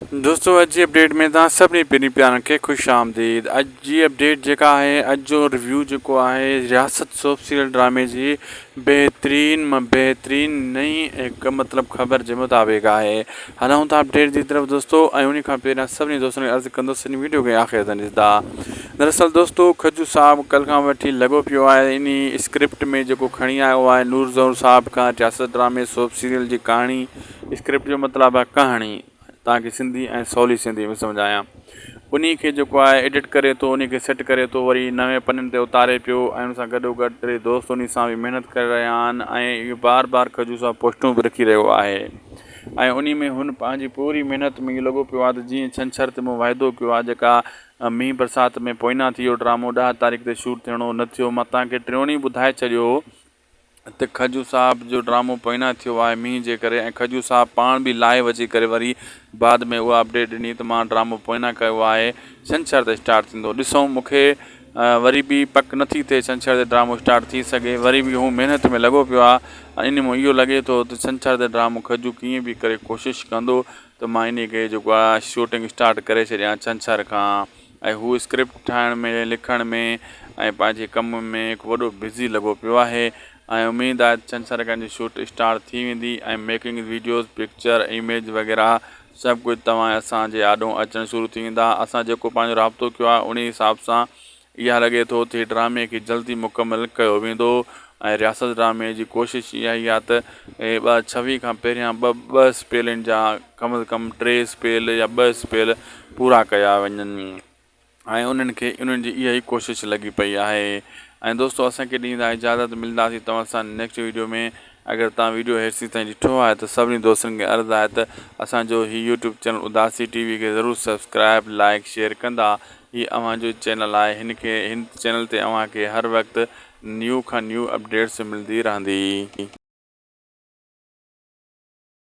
دوستو اڄ جي اپڊيٽ ۾ توهان سڀني پرين پيارن کي خوش آمديد اڄ جي اپڊيٽ جيڪا آهي اڄ جو ريويو جيڪو آهي رياست سوپ سيريل ڊرامي جي بهترين مان بهترين نئين هڪ مطلب خبر جي مطابق آهي هلون ٿا اپڊيٽ جي طرف دوستو ۽ ان کان پهريان سڀني دوستن کي عرض ڪندس ان ويڊيو کي آخر تائين ڏسندا دراصل دوستو کجو صاحب ڪل کان وٺي لڳو پيو آهي انهي اسڪرپٽ ۾ جيڪو کڻي آيو آهي نور زهور صاحب کان رياست ڊرامي سوپ سيريل جي ڪهاڻي اسڪرپٽ جو مطلب آهي ڪهاڻي توهان کي سنڌي ۽ سولي سنڌي ۾ سمجهايان. انهي کي جيڪو آهي ايڊٽ ڪري ٿو انهي کي سيٽ ڪري ٿو وري نوين پنن تي اتاري پيو ۽ ان سان گڏو گڏ ٽي دوست انهي سان به محنت ڪري رهيا آهن ۽ اهو بار بار کجو سان پوسٽون به رکي رهيو آهي ۽ انهي ۾ هن پنهنجي پوري محنت ۾ اهو لڳو پيو آهي ته جيئن ڇنڇر تي مون واعدو ڪيو آهي جيڪا مينهن برسات ۾ پوئنا ٿي ويو ڊرامو ڏهه تاريخ تي شوٽ ٿيڻو نه ٿيو مان توهان کي ٽيون ڏينهن ٻڌائي ڇڏيو هو ته کجو صاحب جو ڊرامو پوئنا ٿيو آهي مينهن جي ڪري ۽ کجو صاحب پاڻ به لائيو اچي ڪري وري بعد ۾ اها اپڊيٽ ڏني ته مان ڊرامو پوئنا ڪيو آهي ڇنڇر تي اسٽارٽ ٿيندو ڏسون مون کي وري به پڪ نٿي ٿئي ڇنڇر تي ڊرامو اسٽارٽ ٿي سگهي وري به هو محنت ۾ لڳو پيو آهي ۽ ان مان اهو لڳي ٿو ته ڇنڇر تي ڊرامو کجو ڪيئن به ڪري ڪوشش ڪندو ته مان انهي کي جيڪو آهي شوٽنگ اسٽارٽ ڪري ڇڏيان ڇنڇر کان ۽ هو اسڪرپٽ ٺاهڻ ۾ لکڻ ۾ ۽ پنهنجي ڪم ۾ هڪ وڏو بزي لڳو پيو آهي ۽ اميد آهي ته ڇنڇر کان جي شوٽ اسٽارٽ ٿي ويندي ۽ ميڪنگ ويڊيوز پڪچر اميج وغيره سڀ ڪجهه توهان اسان جي آڏو اچڻ شروع ٿي ويندا اسان جيڪو پنهنجو رابطو ڪيو آهي انهي حساب سان اها لڳي ٿو ته هي ڊرامي کي جلدي مڪمل ڪيو ويندو ۽ رياست ڊرامي جي ڪوشش اها ئي آهي ته 2026 کان پهريان ٻه ٻه اسپيلن جا ڪم از ڪم ٽي اسپيل يا ٻه اسپيل پورا ڪيا وڃن ۽ انهن کي انهن جي اها ئي ڪوشش لڳي پئي آهي ۽ دوستو اسان کي ڏيندا اجازت ملنداسين توهان سان نيڪسٽ ويڊيو ۾ اگر توهان ويڊيو هيسين تائين ڏٺو آهي ته سڀني دوستن کي عرض آهي ته اسان جو هي يوٽيوب چينل اداسي ٽي وي کي ضرور سبسڪرائب لائڪ شيئر ڪندا هي اوهان جو چينل آهي هن کي هن چينل تي اوهان کي هر وقت نيو کان نيو اپڊيٽس ملندي رهندي.